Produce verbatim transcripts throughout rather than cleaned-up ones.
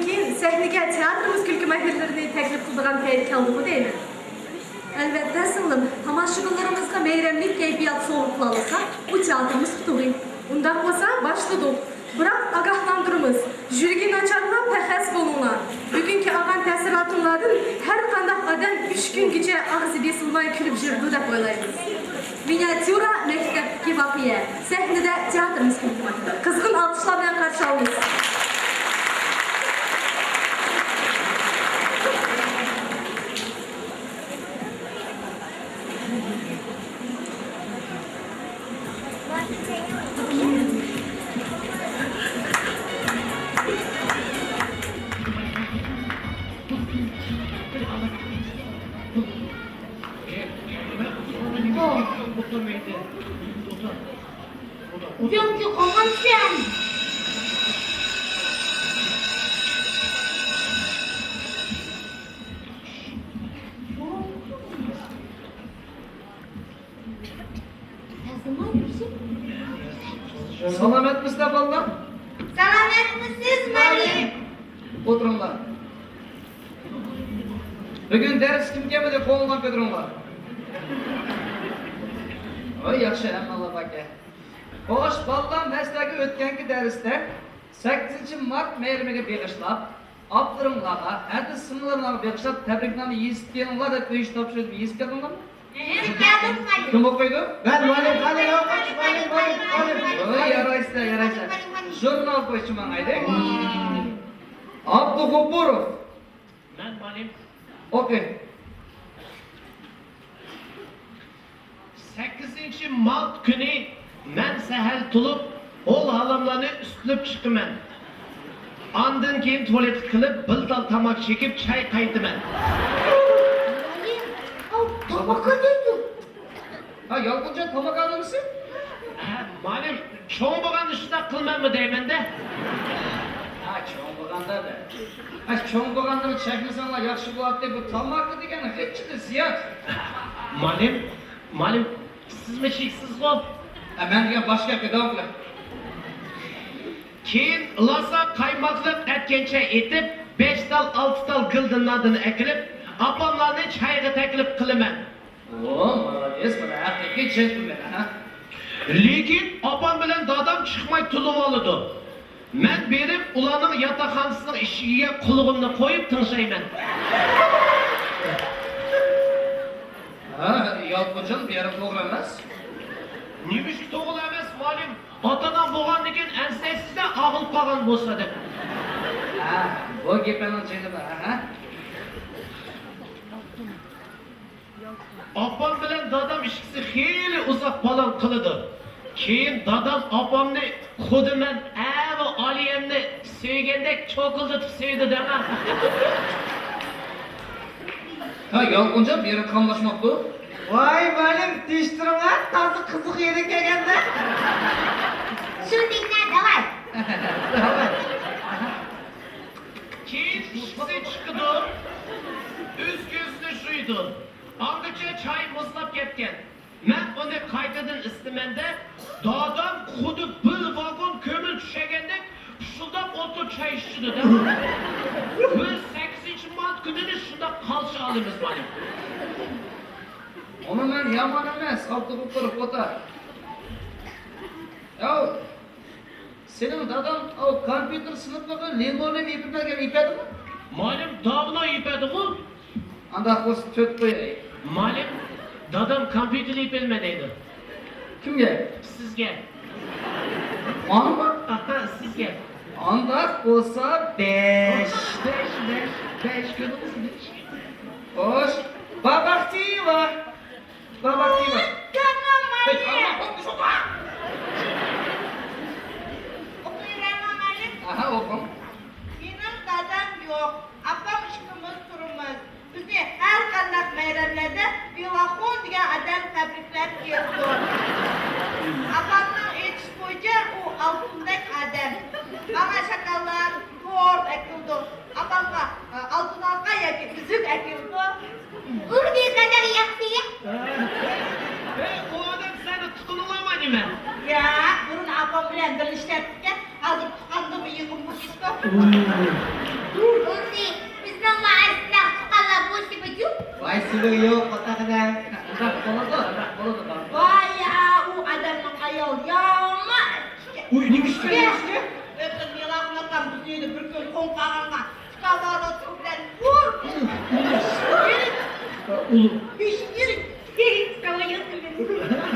كېيىن سەھنىگە تىياتىرىمىز كۈلكە ماھىرلىرىنى تەكلىپ قىلىدىغان پەيت كەلدىغۇ دەيمەن. ئەلۋەتتە، سىڭلىم، تاماشىبىنلىرىمىزغا مەيرەملىك كەيپىيات سوۋغا قىلالىساق، بۇ تىياتىرىمىز پۈتۈگى. ئۇنداق بولسا، باشلىدۇق. بىراق، ئاگاھلاندۇرىمىز، يۈرىكى ناچارلار پەخەس بولۇڭلار. بۈگۈنكى ئالغان تەسىراتىڭلاردىن ھەر قانداق ئادەم ئۈچ كۈنگىچە ئاغزى بېسىلماي كۈلۈپ يۈرىدۇ دەپ ئويلايمىز. مىنىاتيۇرا مەكتەپتىكى ۋەقىيە. سەھنىدە تىياتىرىمىز كۈلكە ماھىرى. قىزغىن ئالقىشلار بىلەن قارشى ئالىمىز. ئۆزۈڭگە قالغانسەن. سالامەتمىسىلەر بالىلار؟ سالامەتمىسىز مۇئەللىم؟ ئولتۇرۇڭلار. بۈگۈن دەرس كىم كەلمىدى، قولىڭلارنى كۆتۈرۈڭلار. ھوي، ياخشى، ھەممىڭلار باركەن. خوش، بالىلار، مەن سىلەرگە ئۆتكەنكى دەرستە سەككىزىنچى مارت مەيرىمىگە بېغىشلاپ، ئاپىلىرىڭلارغا، ھەدە سىڭلىلىرىڭلارغا بېغىشلاپ تەبرىكنامە يېزىپ كېلىڭلار دەپ ئۆيۈشتۈرۈپ يېزىپ كەلدىڭلارمۇ؟ كىم ئوقۇيدۇ؟ مەن مۇئەللىم، قېنى، ئوقۇش، مۇئەللىم، مۇئەللىم، مۇئەللىم. ھوي، يارايسىلەر، يارايسىلەر. ژۇرنال قويۇشۇ ماڭايلى. ئابدۇغوپۇروف. مەن مۇئەللىم. ئوقۇڭ. سەككىزىنچى مارت كۈنى مەن سەھەر تۇرۇپ، ھول-ھالاملارنى ئۈستىلىپ چىقىمەن. ئاندىن كېيىن تۇالېتقا كىرىپ، بىر تال تاماكا چېكىپ، چاي قايتىمەن. مۇئەللىم، ئاۋۇ تاماكا دەيدۇ. ھە، يالقۇنجان تاماكا ئادەمسەن؟ ھە، مۇئەللىم، چوڭ بولغاندا شۇنداق قىلماممۇ دەيمەن-دە. ھە، چوڭ بولغاندا دە. ھە، چوڭ بولغاندىمۇ چەكمىسەڭلار ياخشى بولاتتى. بۇ تاماكا دېگەن غىچچىدە زىيان. مۇئەللىم، مۇئەللىم، سىزمۇ چېكىسىزغۇ؟ ھە، مەن دېگەن باشقا گەپكە داۋام قىلىڭ. كېيىن لاسا قايماقلىق ئەتكەنچە ئېتىپ، بەش تال، ئالتە تال گۈلدىن نادىن ئەكېلىپ، ئاپاملارنى چايغا تەكلىپ قىلىمەن. ئۇ، مالادېس، مانا ھەقىقىي جېنتلمېن، ھە. لېكىن ئاپام بىلەن دادام چىقماي تۇرۇۋالىدۇ. مەن بېرىپ، ئۇلارنىڭ ياتاقخانىسىنىڭ ئىشىكىگە قۇلىقىمنى قويۇپ تىڭشايمەن. ھە، يالقۇنجان، بۇ يەردە توغرا ئەمەس. نېمىشقا توغرا ئەمەس، مۇئەللىم؟ ئاتا-ئانا بولغاندىكىن ئەنسىرەيسىز-دە، ئاغرىپ قالغان بولسا دەپ. ھە، بۇ گېپىڭنىڭ جېنى بار، ھە؟ ئاپام بىلەن دادام ئىككىسى خېلى ئۇزاق پالاڭ قىلىدۇ. كېيىن دادام ئاپامنى خۇددى مەن ئەۋۇ ئالىيەمنى سۆيگەندەك چوكۇلدىتىپ سۆيىدۇ دەڭا. ھە، يالقۇنجان، بۇ يەردە قاملاشماپتۇ. ۋاي مۇئەللىم، تىنچتۇرۇڭلار، تازا قىزىق يېرىگە كەلگەندە. شۇ دېگىنە، داۋاي. كېيىن ئىككىسى چىقىدۇ، ئۆز كۆزىنى جۇيىدۇ. ئاڭغىچە چاي مۇزلاپ كەتكەن. مەن ئۇنى قايتىدىن ئىسىتىمەن-دە، دادام خۇددى بىر ۋاگون كۆمۈر چۈشەگەندەك پۇشۇلداپ ئولتۇرۇپ چاي ئىچىدۇ-دە. بىز سەككىزىنچى مارت كۈنىنى شۇنداق قارشى ئالىمىز، مۇئەللىم. ئۇنى مەن يامان ئەمەس، ئابدۇغوپۇر خوتۇن. ياۋ، سېنىڭ داداڭ ئاۋۇ كومپيۇتېر سىنىپلىقى لىنولېيۇم يېپىپ بەرگەن يېپەدىمۇ؟ مۇئەللىم، داۋلا يېپەدىغۇ. ئانداق بولسا تۆت قوياي. مۇئەللىم، دادام كومپيۇتېر يېپەلمەي دەيدۇ. كىمگە؟ سىزگە. ماڭىمۇ؟ ئاھا، سىزگە. ئانداق بولسا بەش. بەش، بەش، بەش، كۆردىڭىزمۇ؟ بەش. خوش. باباقتىۋا. بابا، تىۋا. جانىم ھەي، مۇئەللىم. ئاللا، خوپ، خوپ. ئوقۇيمەنمۇ مۇئەللىم؟ ئاھا، ئوقۇڭ. مېنىڭ دادام يوق. ئاپام ئىككىمىز تۇرىمىز. بىزنى ھەر قانداق مەيرەملەردە بىۋاخۇن دېگەن ئادەم تەبرىكلەپ كېلىدۇ. ئاپامنىڭ ئېيتىشى بويىچە ئۇ ئالتۇندەك ئادەم. ماڭا شاكاللار، تورت ئەكېلىدۇ. ئاپامغا، ئە، ئالتۇن ھالقا ياكى ئۈزۈك ئەكېلىدۇ. ئۇ نېمىقەدەر ياخشى! ھەي، ئۇ ئادەم سەندە تۇتۇنۇلاماي نېمە؟ ياق، بۇرۇن ئاپام بىلەن بىللە ئىشلەپتىكەن، ھازىر تۇغقاندىمۇ يېقىن بولۇشتۇق. يوق، ئاتاقىدا. ئۇنداق بولىدۇ، ئۇنداق بولىدۇ، بار. ۋاي يا، ئۇ ئادەمنىڭ ئايال يامان ئىكەن. ئۇ نېمە ئىش قىلغان ئىكەن؟ ئۆتكەن يىلان ئاكام بىزنى بىر كۈن قوڭ قاغانغا ئىككى ئاۋارە سۇ بىلەن ئۇر. ئۇلۇغ. بېشى يىرىك.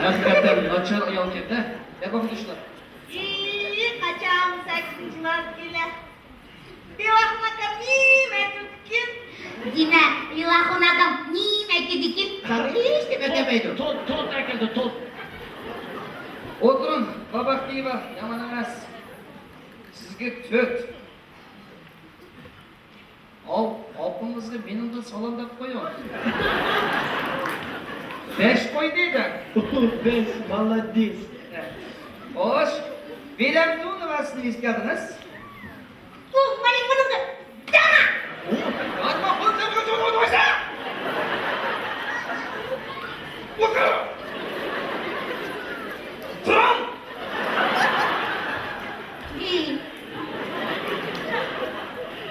ھەقىقەتەن ناچار ئايالكەن-دە. ياپاقدىشلار. ئى، قاچان سەككىزىنچى مارت كېلە. بىۋاقلىق نېمە ئەتىدىكىن؟ دېمە، بىۋاقلىق نېمە ئەتىدىكىن؟ ھېچ نېمە دېمەيدۇ. تورت، تورت ئەكەلدى، تورت. ئولتۇرۇڭ، قاباق دىۋا، يامان ئەمەس. سىزگە تۆت. ئاۋ، ئاپىڭىزغا مېنىڭدىن سالام دەپ قويۇڭ. بەش قويدى دە. بەش، مالادېس. خوش، ۋىلەم دۇنىڭ ئەسلىنى ئېسكەردىڭىز؟ بۇ مېنىڭ بۇنىڭغا دەڭە! يارما قول تەپكە تۇرۇپ ئوينىسا! ئولتۇر! تۇرۇڭ!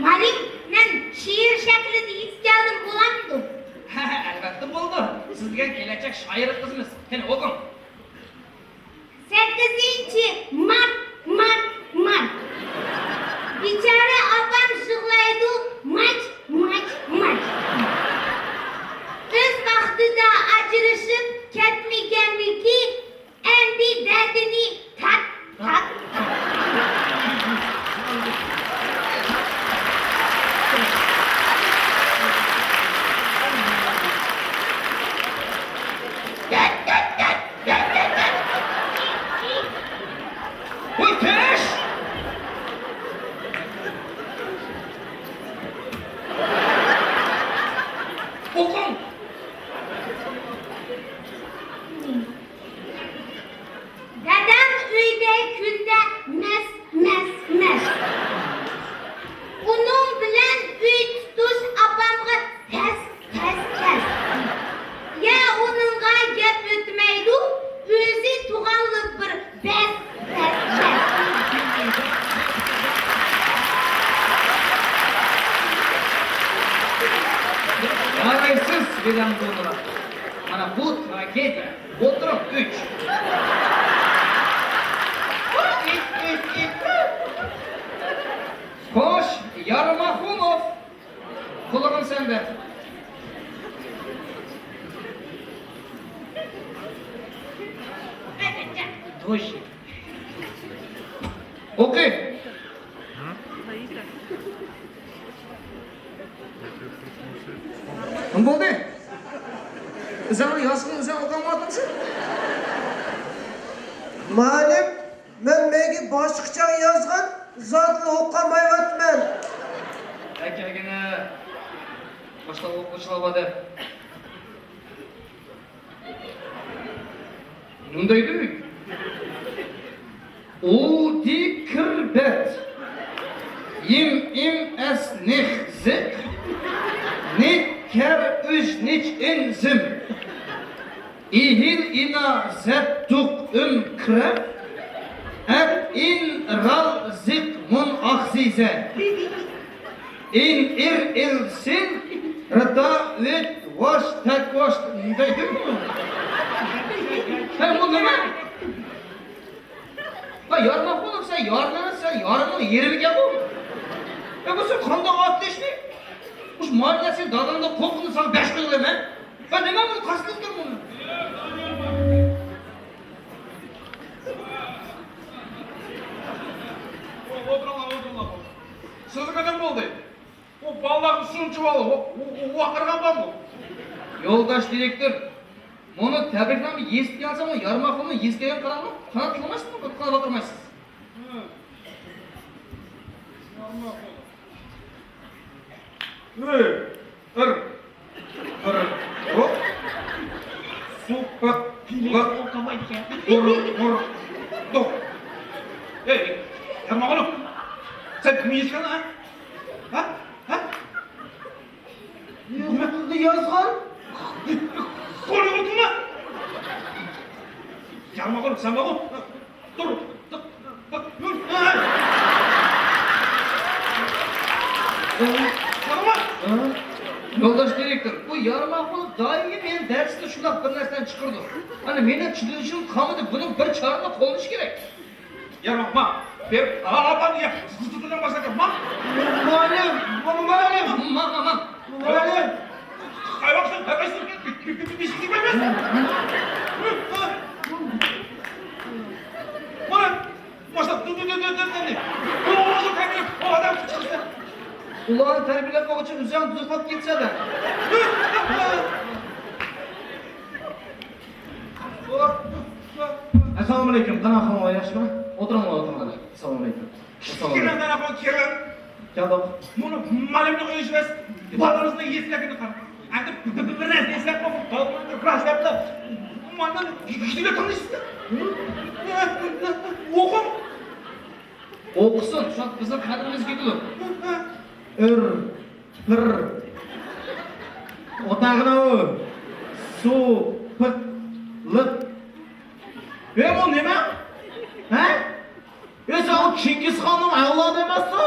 مۇئەللىم، مەن شېئىر شەكلىدە يېزىپ كەلدىم، بولامدۇ؟ ھە، ھە، ئەلۋەتتە بولىدۇ. سىز دېگەن كېلەچەك شائىرى قىزمىز. قېنى، ئوقۇڭ. سەككىزىنچى مارت، مارت، مارت. بىچارە ئاپام يىغلايدۇ، ماچ، ماچ، ماچ. ئۆز ۋاقتىدا ئاجرىشىپ كەتمىگەنلىكى، ئەمدى دەردىنى تارت، تارت، تارت. ۋاي، تىنچ! ئوقۇڭ! دادام ئۆيدە كۈندە مەس، مەس، مەس. ئۇنىڭ بىلەن ئۆي تۇتۇش ئاپامغا تەس، تەس، تەس. يا ئۇنىڭغا گەپ ئۆتمەيدۇ، ئۆزى تۇغانلا بىر بەس، بەس، بەس. يارايسىز، ۋىلەم دۇنىلار. مانا بۇ تراگېدىيە. ئولتۇرۇڭ، ئۈچ. خوش، يارماخۇنوف. قۇلىقىم سەندە. دوشى. ئوقۇ. نېمە بولدى؟ ئۆزۈڭ يازغىن، ئۆزۈڭ ئوقۇۋاتامسەن؟ مۇئەللىم، مەن مەيگە باشقىچە يازغان زادىنى ئوقۇيالمايۋاتىمەن. ئەكەلگىنە. باشقا ئوقۇغۇچىلار بار دەپ. مۇندايدۇ. ئۇ دى كىر بەت. يىم ئىم ئەس نىخ زىق. نىك كەر ئۈج نىچ ئىن زىم. ئىھىل ئىنا زەت دۇق ئۈم كرەپ. ئەت ئىن رال زىق مۇن ئاخزىزە. ئىن ئىر ئىل سىن، رىتا ئۈت ۋاش تەك ۋاش دەيدۇ. ھە، بۇ نېمە؟ ۋە يارماق بولۇپ سەن يارمىنى، سەن يارمىنىڭ يېرىمىكەن بۇ. ۋە بۇ سەن قانداق ئاتلىشنى؟ مۇشۇ مارىنەسى دادامدا قوپقىنى ساڭا بەش قىلغىلى مەن. ۋە نېمە بۇ قاستىلدىم بۇنى؟ ئولتۇرۇڭلار، ئولتۇرۇڭلار. سىزگە نېمە بولدى؟ ئۇ بالىلارغا شۇنچە ۋاقىرغان بارمۇ؟ يولداش دىرېكتور، مۇنۇ تەبرىكنامە يېزىپ كەلسەڭمۇ، يارماقنى يېزىپ كەلگەن قاراڭلار، قانات قىلمايسىز، قانات ۋاقىرمايسىز. ھە. يارماق. ئۆ، ئىر، ئىر، روق. سۇ، پىق، بۇلاق. ئۇر، ئۇر، دوق. ئەي، يارماق ئوغلۇم، سەن كىمنى يېزىپ كەلدىڭ، ھە؟ ھە؟ ھە؟ يازغان. قول يوغىنى تۇتما. يارماق ئوغلۇم، سەن بارغۇ. تۇر. تۇر. تۇر. تۇر. ھە؟ يولداش دىرېكتور، بۇ يارماق بولۇپ دائىم مېنىڭ دەرستىن شۇنداق بىر نەرسىلەرنى چىقىرىدۇ. ئانا مېنىڭ چىدىشىم قالمىدى، بۇنىڭ بىر چارىنى قوللىنىش كېرەك. يارماق، بېرىپ، ئاپام يا، باشلاپ، ماڭ. مۇئەللىم، مۇئەللىم. ماڭ، ماڭ، ماڭ. مۇئەللىم. قايۋاقسان، قايۋاقسان، بىر، بىر، بىر، بىر، بىر، بىر، بىر، بىر. مانا، ماشىنا، دۇ، دۇ، دۇ، دۇ، دۇ، دۇ. بۇ ئوغۇزنى تەربىيەلەپ، ئۇ ئادەم چىقسا. ئۇلارنى تەربىيەلەپ بولغۇچە ئۆزۈڭ دۇزۇپ كېتىسەن. ئەسسالامۇئەلەيكۇم، قانداق ئەھۋالىڭلار، ياخشىمۇ؟ ئولتۇرۇڭلار، ئولتۇرۇڭلار. ئەسسالامۇئەلەيكۇم. ئەسسالامۇئەلەيكۇم. كېلىڭ، كېلىڭ. كەلدۇق. مۇنۇ مالىمنى ئويلىشىۋەس. بالىڭىزنى يېتىلەكنى قارا. ئەمدى بىر، بىر، بىر نەرسە ئېسىلەپ قويۇپ، بالىلارنى راستلاپلا، مانا يۈزىگە تونۇشسىز. ئوقۇڭ. ئوقۇسۇن، شۇ بىزنىڭ قەدرىمىزگە يېتىدۇ. ئۆر، پىر. ئوتاغنىۋ. سۇ، پىق، لىق. ئۆ، بۇ نېمە؟ ھە؟ ئۆ، سەن ئۇ چىڭگىزخاننىڭ ئەۋلادى ئەمەسسۇ؟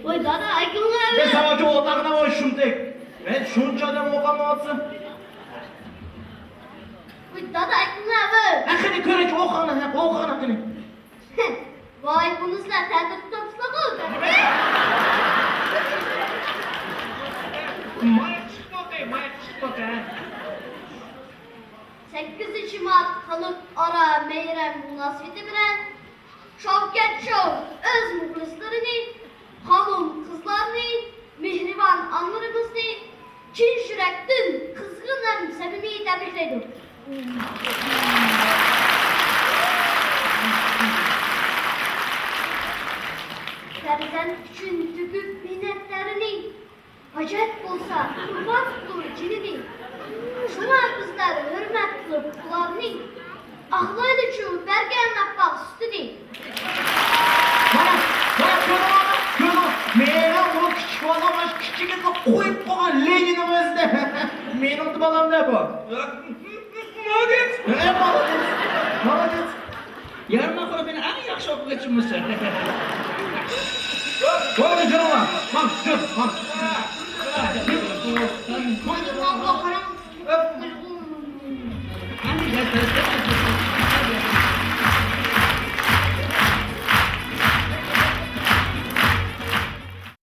ۋاي دادا، ئايكىڭغا ئەۋلاد. ئۆ، سەن ئاچۇ ئوتاغنىۋ شۇمتەك. مەن شۇنچە ئادەم ئوقۇمايۋاتسام. ۋاي دادا، ئايكىڭغا ئەۋلاد. ھە، قېنى كۆرەيچۇ، ئوقۇڭلار، ھە، ئوقۇڭلار قېنى. ۋاي، بۇنى سىلەر تەتۈر تۇتۇپسىلەرغۇ، تەتۈر. ماياق چىقىپ قالدى، ماياق چىقىپ قالدى، ھە. سەككىزىنچى مارت خەلقئارا مەيرەم مۇناسىۋىتى بىلەن شاۋكەت شوۋ ئۆز مۇخلىسلىرىنى، خانىم-قىزلارنى، مېھرىبان ئانىلىرىمىزنى چىن يۈرەكتىن، قىزغىن ھەم سەمىمىي تەبرىكلەيدۇ. پەرزەنت ئۈچۈن تۆكۈپ مىننەت تەرىنى، ھاجەت بولسا قۇربان قىلىدۇ جېنىنى. شۇڭا بىزلەر ھۆرمەت قىلىپ ئۇلارنى، ئاقلايلىچۇ بەرگەن ئاپئاق سۈتىنى. مانا، مانا، كۆردۈڭلارمۇ؟ كۆردۈڭلار. مېنىڭ بۇ كىچىك بالام، مانا شۇ كىچىكىدە قويۇپ قويغان لېنىنىم ئۆزىدە. مېنىڭ بالامدە بۇ. مالادېس! ھە، مالادېس! مالادېس! يارماق، مېنىڭ ئەڭ ياخشى ئوقۇغۇچىممۇ سەن. بولدى، جۇرۇڭلار. ماڭ، جۇر، ماڭ. قاراڭ. قاراڭ.